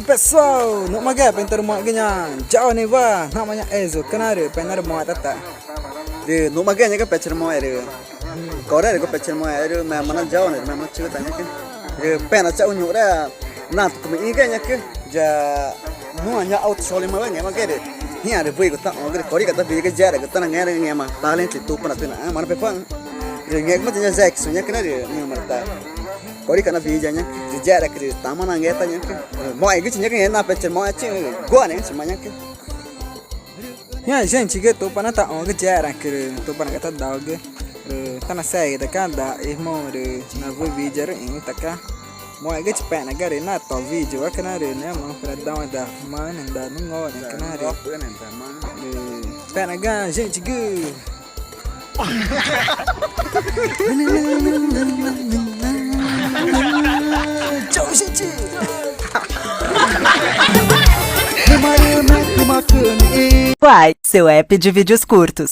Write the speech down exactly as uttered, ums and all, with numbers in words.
Pessoal, nuxmaxẽ pexü̃ tarümoxẽ ga ñaã Johnny wa, namaã ñaã Ezo canal rü pexü̃ narümoxẽ tata. Rü nuxmaxẽ ñaxü̃ca̱x pexü̃ tarümoxẽ rü Corere ga pexü̃ tarümoxẽ rü mema na Johnny rü mema na Chuta ñaxü̃ca̱x. Rü pexna chaxu ñuxre natücumüxĩgüxe ñaxü̃ca̱x. Ya nuã ñaã auto showroom wa ngẽmaxü̃ rü ñaã rü wüxi taxũãgü rü coricüe ta wüxi ga yexeraãcü tanangẽxma talento i Tupana tüxna, ãma na pepaxü̃. Rü ngẽxguma ya ñaã Jackson ñaxü̃ca̱x na rü nüma rü ta corica na wüxi ya ñaxü̃ca̱x. Rü yexeraãcü rü tama nangẽxma ta ñaxü̃ca̱x. Moxẽgüxü̃ ñaxü̃ca̱x, ngẽxma pexü̃ tarümoxẽ chiü̃ guane ñaxü̃chimaã ñaxü̃ca̱x. Ñaã gentegü, Tupana taxũãgü yexeraãcü rü Tupana ga tadaugü rü tanasegüdaca̱x daxĩxü̃ rü na wüxi wüxiarüxĩnütaca̱x. Moxẽgüxü̃chi pexna ga rü na to video wa canal rü nüma rü dau da manü da nüxü̃ ngorü canal rü pexna ga gentegü. Tchau, gente! Quai, seu app de vídeos curtos.